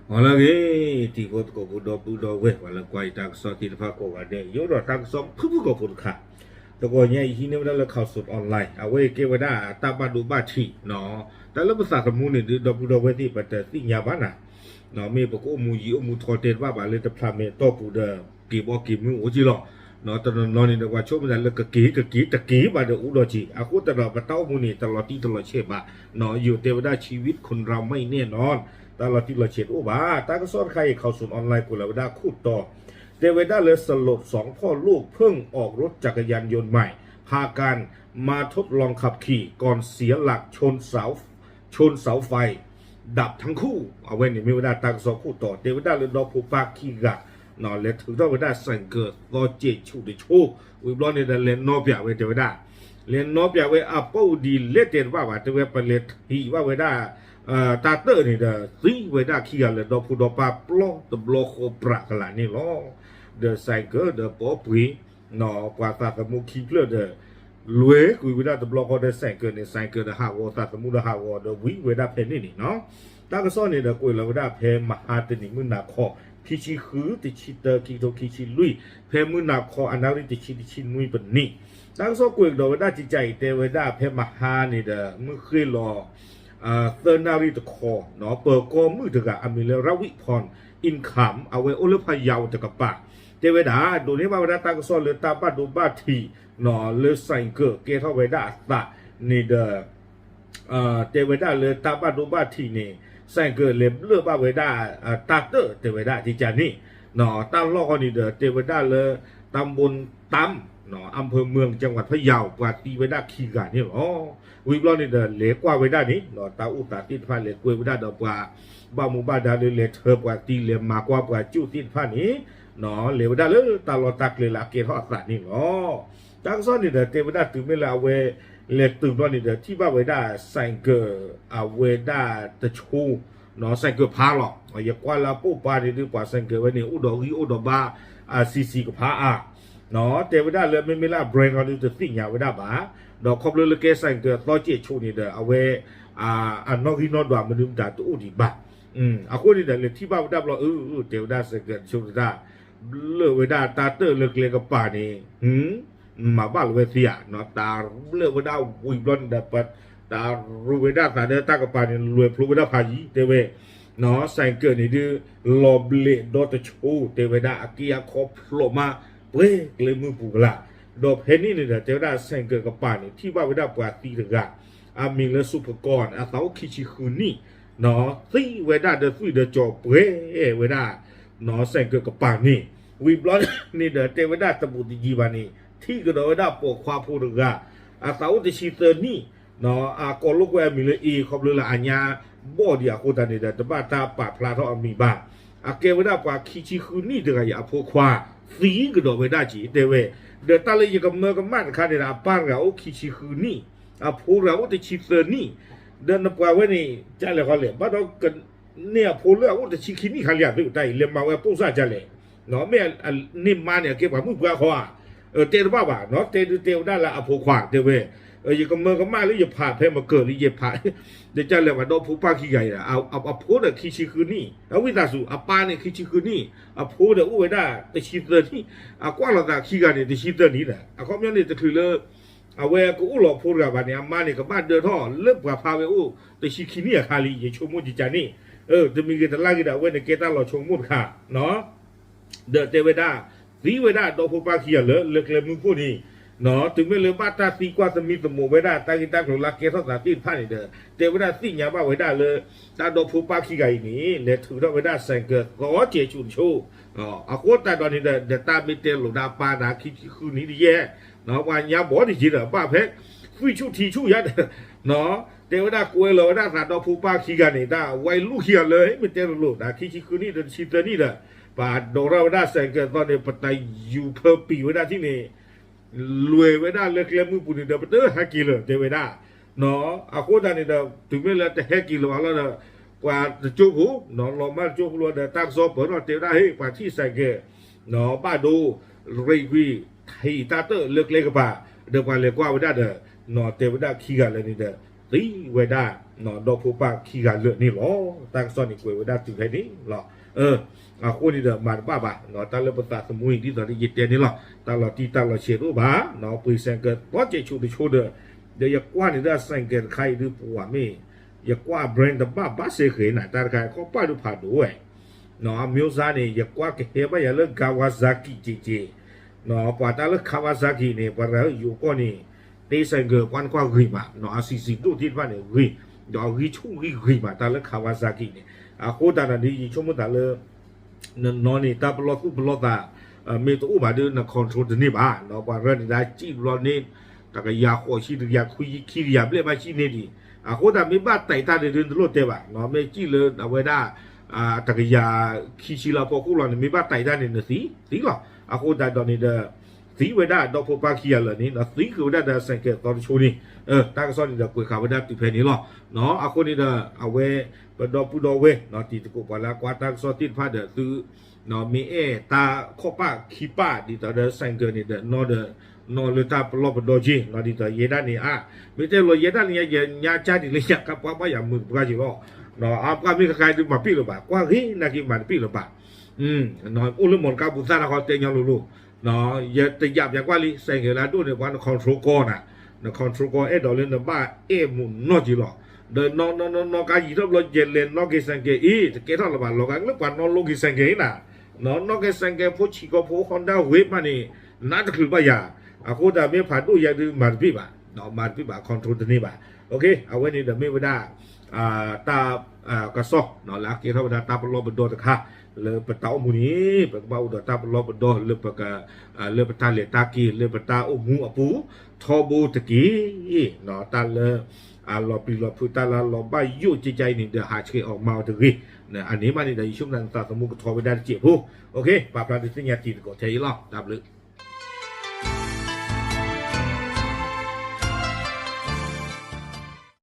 ဟါလၢအဂ့ၤ တံၤဖိသကိးဖိဒီပုၢ်ဒီဝဲၢ် ပှၤလၢကွၢ်ယတၢ်ကစီၣ်သ့ၣ်တဖၣ်ကိးဂၤဒဲး ယအိၣ်ဒီးတၢ်ကစီၣ်ဖုၣ်ဖုၣ်ကိာ်ဖိတခါ, တဂီၤညါအံၤဟံးန့ၢ်ဝဲဒၣ်လၢ Khaosod Online အဝဲအံၤကဲဝဲဒၣ်တၢ်ဘၣ်ဒိဘၣ်ထံး, တၢ်လၢပသးသမူန့ၣ်ဒုး ဒီပုၢ်ဒီဝဲၢ်သ့ၣ် ပတသ့ၣ်ညါဘၣ်နၤ, မ့ၢ်ပကအိၣ်မူယံၤအိၣ်မူထီတဲတဘၣ်ဘၣ်လၢတဖျးမဲာ်တီၢ်ပူၤဒီး က့ၤဘီက့ၤမုၢ်အိၣ်က့လီၤ. တနီၤနီၤန့ၣ်ဒီး ပှၤဆိကမိၣ်သးလၢကက့ၤကက့ၤတက့ၤဘၣ်ဒီးအိၣ်ဒီးက့ၤ အဃိသတးဒီး ပတၢ်အိၣ်မူန့ၣ် တလီၤတံၢ်တလီၤဆဲးဘၣ်, ယိၤတဲဝဲဒၣ် ชีวิตคนเราไม่แน่นอน တၢ်လီၤတံၢ်လီၤဆဲးတအိၣ်ဘၣ်. တၢ်ကစီၣ်တခါအံၤ Khaosod Online ကွဲးလီၤဝဲဒၣ်ခိၣ်တီ တဲဝဲဒၣ်လၢ สลดสองพ่อลูกเพิ่งออกรถจักรยานยนต์ใหม่ พากันมาทดลองขับขี่ก่อนเสียหลักชนเสา ชนเสาไฟ ดับทั้งคู่ အဝဲန့ၣ်မ့ၢ်ဝဲဒၣ်တၢ်ကစီၣ်ခိၣ်တီ တဲဝဲဒၣ်လၢဒီဖိပၢ်ခံဂၤ လဲၤထုးထီၣ်ဝဲဒၣ်ဆိုင်ကယ်သီကဲးဆူၣ်တဆိ ဝံၤဘျီန့ၣ်ဒီးလဲၤနီၣ်ပၠးဝဲတဲဝဲဒၣ်, လဲၤနီၣ်ပၠးဝဲအပူၤဒ်လဲၣ်တဲတဘၣ်ဘၣ် တဲဝဲပလဲၤထံၣ်ဘၣ်ဝဲဒၣ် တၢ်တၢၢ်န့ၣ်ဒီး သံဝဲဒၣ်ခံဂၤလၢဒီဖိဒီပၢ်ပျီတဘျီဃီပြးကလာ်န့ၣ်လီၤ. ဒီးဆိုင်ကယ်ဒီးပိာ်ပှ့ၤ ပှၤသးသမူခံဖျၢၣ်ဒီး လွဲၤကွံာ်ဝဲဒၣ်တဘျီဃီဒီးဆိုင်ကယ်န့ၣ် ဆိုင်ကယ်ဒီးဟးဂီၤသးသမူဒီးဟးဂီၤဒီးဝံၤဝဲဒၣ်ဖဲန့ၣ်န့ၣ်နီၤ. တၢ်ကစီၣ်န့ၣ်ဒီးကွဲးလီၤဝဲဒၣ်ဖဲမဟါတနံၤမုၢ်နၤခီ ခံဆံဃု တဆံတၢ ခံကထိခံဆံလွံၢ် ဖဲမုၢ်နၤခီအနၣ်ရံၣ်တဆံ တဆံနွံပနံၣ် တၢ်ကစီၣ်ကွဲးကဒီးဝဲဒၣ်ကကးအံၤတဲဝဲဒၣ်ဖဲမဟါန့ၣ်ဒီး မုၢ်ဃ့ၢ်လီၤ သၢနၣ်ရံၣ်တခီ ပၢၤကီၢ်မုၣ်တဂၤအမံၤလၢ ရဝံၣ်ဖီၣ် အ့ၣ်ခၣ် အဝဲအိၣ်လၢဖယၣ်တကပၤ တဲဝဲဒၣ် ဒိးန့ၢ်ဘၣ်ဝဲဒၣ်တၢ်ကစီၣ်လၢတၢ်ဘၣ်ဒိဘၣ်ထံး လၢဆိုင်ကယ်ကဲထီၣ်ဝဲဒၣ်အသးန့ၣ်ဒီး တဲဝဲဒၣ်လၢတၢ်ဘၣ်ဒိဘၣ်ထံးန့ၣ် ဆိုင်ကယ်လဲၤဘျၢၣ်ဘၣ်ဝဲဒၣ် တၢ်တၢၢ်တဲဝဲဒၣ်ကကးန့ၣ် တၢ်လီၢ်ဃီန့ၣ်ဒီး တဲဝဲဒၣ်လၢ ตำบลตำ อำเภอเมือง จังหวัดพะเยา ပှၤသံဝဲဒၣ်ခံဂၤန့ၣ်လီၤ. ဝံၤဘျီန့ၣ်ဒီး လဲၤကွၢ်ဝဲဒၣ်န့ၣ် တၢ်အိၣ်သးသ့ၣ်တဖၣ်လဲၤကွဲးဝဲဒၣ်ဒီးပှၤ ဘၣ်မူဘၣ်ဒါလၢလဲၤထၢပှၤသံ လဲၤမၤကွၢ်ပှၤကၠိၣ်သ့ၣ်တဖၣ်န့ၣ် လဲၤဝဲဒၣ်လၢတၢ်လီၢ်တၢ်ကျဲလၢအကဲထီၣ်အသးန့ၣ်လီၤ. တၢ်ကစီၣ်န့ၣ်ဒီး တဲဝဲဒၣ်တုၤမ့ၢ်လၢအဝဲ လဲၤတုၤဘျီန့ၣ်ဒီး ထံၣ်ဘၣ်ဝဲဒၣ် ဆိုင်ကယ် အဝဲဒၣ်တဆိ ဆိုင်ကယ်ဖါလီၤ. ယကွၢ်လၢအပိာ်ပာ်န့ၣ်ဒုး ပှၤဆိုင်ကယ်ဝဲန့ၣ် အိၣ်ဒီးဂံၢ်အိၣ်ဒီးဘါ အစံစံကဖါအါ တဲဝဲဒၣ်လၢမ့မ့ၢ်လၢအ brand ခီဒုးတသ့ၣ်ညါဝဲဒၣ်ဘၣ်. ဒီးခီဖျိလၢကဲဆိုင်ကယ်သီကဲးဆူၣ်န့ၣ်ဒီး အဝဲ အနီၣ်ဂံၢ်နီၣ်ဒွးမနုၤမတၤတအိၣ်ဒံးဘၣ်. အဃိန့ၣ်ဒီး လဲၤထံၣ်ဘၣ်ဝဲဒၣ်ဘျီ အၢ တဲဝဲဒၣ်ဆိုင်ကယ်တဆိတၢ် ဘျၢၣ်ဝဲဒၣ်တၢ်တၢၢ်လၢကျဲကပၤန့ၣ် မၤဘၣ်လီၤဝဲသ့ဧါ, တၢ်ဘျၢၣ်ဝဲဒၣ်ဝံၤဘျီန့ၣ်ဒီး တၢ်ရူးဝဲဒၣ်သးဒီးတၢ်ကပၤန့ၣ် လဲၤဖျိဝဲဒၣ်ဖးယံၤ တဲဝဲ ဆိုင်ကယ်န့ၣ်ဒုး လီၤဘျဲးဒီတဆိ တဲဝဲဒၣ် အက့အခီဖျိးမး ပှဲၤကျဲမုၢ်ပူၤကလာ်. ဒီးဖဲန့ၣ်န့ၣ်ဒီး တဲဝဲဒၣ်ဆိုင်ကယ်ကပၤန့ၣ် ထံၣ်ဘၣ်ဝဲဒၣ်ပှၤသံတဂၤ အမံၤလၢ สุภกร အသးအိၣ်ခံဆံဃုနံၣ် သံဝဲဒၣ်ဒီးသွံၣ်ဒီးကၠီၤပှဲၤဝဲဒၣ် ဆိုင်ကယ်ကပၤန့ၣ် ဝံၤဘျီန့ၣ်ဒီး တဲဝဲဒၣ်တဘူးတယံၤဘၣ်န့ၣ် ထံၣ်ကဒီးဝဲဒၣ်ပိာ်ခွါဖိတဂၤ အသးအိၣ်တဆံသၢနံၣ် အကိးလိာ်ကွဲအမံၤလၢ A ခီဖျိလၢအညါဘီၣ်ဒံးအဃိသတးန့ၣ်ဒီး တဘၣ်တၢ်ပာ်ဖျါထီၣ်အမံၤဘၣ်. အကဲဝဲဒၣ်ပှၤခံဆံဃုနံၣ်တဂၤအံၤအဖိခွါ သံကဒီးဝဲဒၣ်က့ၤ တဲဝဲ, ဒီးတၢ်လၢယကမၢကမၣ်တခါန့ၣ်ဒီး အပၢ်တဂၤအိၣ်ခံဆံဃုနံၣ် အဖိတဂၤအိၣ်တဆံသၢနံၣ် ဒီးနပှၤဝဲန့ၣ် ကလဲၤဃီလဲၣ် ဘၣ်ဒီး န့ၢ်အဖိလၢအအိၣ်တဆံခံနံၣ်ခါလံ အသုတၢ်အံၤ လဲၤမၤဝဲပိၢ်စၢ်ကလဲၣ်, မ့ၢ်န့ၢ်မါန့ၣ် အကဲပှၤမုၣ်ပှၢ်ခီဧါ, တဲတဘၣ်ဘၣ် တဲဒုးတဲဝဲဒၣ်လၢအဖိခွါ တဲဝဲ, ယကမၢကမၣ်လၢယဖးဖဲမကၢၤလံ ယဖး, ဒီးကလဲၤပှၤဒီဖိပၢ်ခံဂၤအံၤ အဖိဒီးခံဆံဃုနံၣ် အဝံသးစူၤ အပၢ်န့ၣ်ခံဆံဃုနံၣ် အဖိဒီးအိၣ်ဝဲဒၣ်တဆံသၢနံၣ် အကွၢ်လိာ်သးခံဂၤန့ၣ် တဆံသၢနံၣ်ဒီး အခီပညီန့ၣ် တချုးလၢ အဝဲကအိၣ်လီၤဖိတဂၤဘၣ်န့ၣ် အမါန့ၣ် ကဘၣ်ဒၢထီၣ်လၢပှၤဖးဝဲအိၣ်တဆံခံနံၣ်အခါလံ ယဆိကမိၣ်ကကန့ၣ်, တမံၤဂ့ၤတလါဂ့ၤဒီး အဝဲန့ၣ်ကဲတၢ်လီၤဆိကမိၣ်တခါ ဒီးတဲဝဲဒၣ်, သံဝဲဒၣ်ဒီဖိပၢ်ခံဂၤလၢ လၢကျဲမုၢ်ခိၣ်န့ၣ်, တုၤမ့ၢ်လၢဘၣ်တၢ်သံကွၢ်သမံသမိးဝဲဒၣ် တၢ်ဂ့ၢ်တၢ်ကျိၤလၢကဲထီၣ်သးသ့ၣ်တဖၣ်န့ၣ်ဒီး တဲဝဲဒၣ်သ့ၣ်ညါဘၣ်ဝဲဒၣ်လၢ တၢ်ဒီဖိပၢ်ခံဂၤအံၤန့ၣ် လဲၤထုးထီၣ်ဝဲဒၣ်ဆိုင်ကယ်သီကဲးဆူၣ်တဆိ, အဃိသတးဒီးန့ၣ်ဒီး ဒီးတၢ်မ့ၢ်တဲလိာ်ဒၣ်ပၢ်နၤခံဆံဃုနံၣ်တယဲၢ်, ပှၤညါဘီတယံၤဒီး ဘၣ်ဖဲ သွံၣ်ဆူၣ်ထံဆူၣ်ယါဒီး တဲဝဲဒၣ်ကွဲလီၤဝဲဒၣ်သးဒီဖိပၢ်ခံဂၤန့ၣ် တၢ်ဝဲလူၢ်ခံဂၤလၢ မ့ၢ်တဲလိၤလိၤ တၢ်ခံဆံဃုနံၣ်ဒီးတဆံသၢနံၣ်ဒီး ပှၤဒိးထီၣ်ဝဲဒၣ်ဆိုင်ကယ်သီန့ၣ် ပတယူၤဖၢပံာ်ဝဲဒၣ်ထံၣ်န့ၣ် လဲၤဝဲဒၣ်လၢကျဲမုၢ်ပူၤန့ၣ်ဒီး ပတဟဲက့ၤလၢၤ တဲဝဲဒၣ်, အဃိသတးန့ၣ်ဒီး တုၤမ့ၢ်လၢတဟဲက့ၤလၢၤဘၣ်လီၤဒီး ပှၤတကၠိဖိ လီၤမၢ်တကၠိဖိလီၤဒီး တၢ်ကစီၣ်ပၢၢ်ထီၣ်တဲဝဲဒၣ် ဟ့ၣ် ပှၤထံၣ်ဆိုင်ကယ် ဘၣ်ဒိ ရံၣ်ကွံာ် ထံၣ်တၢ်တၢၢ်လၢကျဲကပၤ ဒီးပှၤလဲၤကွၢ်ဝဲဒၣ်ဒီး တဲဝဲဒၣ်ခံဂၤလၢာ်န့ၣ်ဒီး သံဝဲဒၣ် ဒီဖိပၢ်ခံဂၤလၢာ်န့ၣ်လီၤ. တၢ်ကစီၣ်န့ၣ်ကွဲးဝဲဒၣ်တုၤဖဲန့ၣ်လီၤ. အဃိန့ၣ်ဒီးမၤတဘၣ်ဘၣ် တၢ်လၢပသးသမူအံၤ ဒ်သိးဒီးယတဲန့ၣ်လီၤ တၢ်လီၤတံၢ်တၢ်လီၤဆဲးတအိၣ်ဘၣ် ပှ့ၤ ဆိုင်ကယ် သီကဲးဆူၣ်တဆိဒီး ဒီးယကွၢ်န့ၣ်ဒီး ဆိုင်ကယ် တခါအံၤဒုးပှၤမ့ၢ် ယကွၢ် brand တဘၣ်ဘၣ်စ့ၢ်ကီးနၤ တၢ်တခါခီၣ်ပၢ်ဒုးဖးဒိၣ်ဝဲ အမျိုးစားန့ၣ် ယကွၢ်ကဟဲဘၣ်ယၤလၢ Kawasaki က့ၤက့ၤ ပှၤတၢ်လၢ Kawasaki န့ၣ် ပှၤတဂၤလၢယိၤကီၢ်န့ၣ် တ့ ဆိုင်ကယ် ပှၤနကွၢ်ဂ့ၤမး အဆံးဆံးဒိၣ်သ့ၣ်တဖၣ်န့ၣ်ဂ့ၤ ဒီးအဂံၢ်ဆူၣ်ဂံၢ်ဂ့ၤမး တၢ်လၢ Kawasaki န့ၣ် အဃိသတးဒီး ယဆိကမိၣ်သးလၢ နနီၢ်န့ၣ် တၢ်ပလီၢ်သူၣ်ပလီၢ်သး မ့ၢ်တအိၣ်ဘၣ်ဒီး န control တန့ၢ်ဘၣ် ပှၤရၢန့ၣ်ဒၣ်စံၣ်ဘျီန့ၣ် တကယၤဃိးဆံ တကယၤခွံဆံ ခံကယၤဘျဲၣ်ဘၣ်စံၣ်န့ၢ်ဒံး အဃိသတးမ့ၢ်ဘၣ်တဲာ်တၢ်န့ၣ်ဒုး နတလိၣ်တဲဘၣ် မ့ၢ်စံၣ်လၢအဝဲဒၣ် တကယၤခံဆံလၢအဖီခိၣ်လီၤန့ၣ် မ့ၢ်ဘၣ်တဲာ်တၢ်န့ၣ် နသံ သံလီၤ. အဃိသတးဒီးန့ၣ်ဒီး သံဝဲဒၣ်ဒီဖိပၢ်ခံဂၤလၢာ်န့ၣ် သံဃုာ်ဝဲဒၣ်ဒီး ဆိုင်ကယ် သီတဆိန့ၣ် တၢ်ကစီၣ်န့ၣ်ဒီးကွဲးဃာ်ဝဲဒၣ်တုၤဖဲန့ၣ်လီၤ. အဃိန့ၣ်ဒီး အဝဲ ပဒီပုၢ်ဒီဝဲၢ် တံၤသကိးပှၤလၢအကွၢ်တၢ်ကစီၣ်သ့ၣ်တဖၣ်ဒီးသု မ့ၢ်အဲၣ်တၢ်ခီၣ်ပၢ်ခံပၢ်ဒ်သိးဒီး ဆိုင်ကယ် န့ၣ်ဒီး နီၢ်ဒီး နီၢ်လၢတၢ်ပလီၢ်ပဒီက့ၤ ဒ်သိးယဲဒၣ်န့ၣ်အါ မ့ၢ်တဲလီၤယဲဒၣ်န့ၣ် ယညါကၢ်ဒ်လၢညါကပှၢ်ဘၣ်ယၤမုာ်ကပှၢ်က့ၤလီၤ. အပှၢ်မ့ၢ်ခါခါဒုးမၤပ့ၢ်လၢၤဘၣ် ကွၢ်ဂ့ၤနာ်က့မၤတပ့ၢ်လၢၤဘၣ် အိၣ်လၢမီတကါပူၤသၣ်တခီတဲညီလိၤလိၤ ယတယာ်ပျးကွၢ်လံ ဆိုင်ကယ် လၢအဒိၣ်န့ၣ် ပှၤန control ကီးနၤ န control ကီး အဲၣ်ဒိးလၢနဘၣ်အဲၣ်မူးနီၢ်က့ၤလီၤ. ဒီးနီၢ်နီၢ်နီၢ်နီၢ်ကါယံာ်ထီၣ်ဘျီ ယလဲၤနီၢ်က့ၤ ဆိုင်ကယ် အံၤ တကဲထီၣ်လၢၤဘၣ် လီၤဂာ်လၢပှၤနီၢ်လိက့ၤ ဆိုင်ကယ် အံၤနၤ နီၢ်က့ၤ ဆိုင်ကယ် ဖိဆံးကီဖိ Honda Wave မးန့ၣ် နးတချုးဘၣ်ယၤ အဃိသတးမ့ၢ်ဖးဒိၣ်ယဲဒုးမၤတပ့ၢ်ဘၣ် မၤတပ့ၢ်ဘၣ် control တန့ၢ်ဘၣ် အဝဲန့ၣ်ဒီးမ့ၢ်ဝဲဒၣ် တၢ်ကစီၣ် လၢအကဲထီၣ်ဝဲဒၣ်တၢ်ပလီၢ်ပဒီတခါ လၢပတၢ်အိၣ်မူန့ၣ် ပကဘၣ်အိၣ်ဒီးတၢ်ပလီၢ်ပဒီလၢပ လၢပတၢ်လဲၤတၢ်က့ၤ လၢပတၢ်အိၣ်မူအပူၤ ထီဘိတက့ၢ်. တၢ်လၢ အလီၤပျံၤလီၤဖုး တၢ်လၢအလီၤဘၣ်ယိၣ်ကကါအံၤန့ၣ်ဒီး ဟးဆှဲးအီၤမၤအီၤတဂ့ၤ. အန့ၣ်မးန့ၣ်ဒီး ယဆိကမိၣ်သးသမူကထီဝဲဒၣ်တစဲးဖိ ပာ်ဖျါဒုးသ့ၣ်ညါတံၤသကိးထဲအံၤလီၤ. တၢ်ဘျုး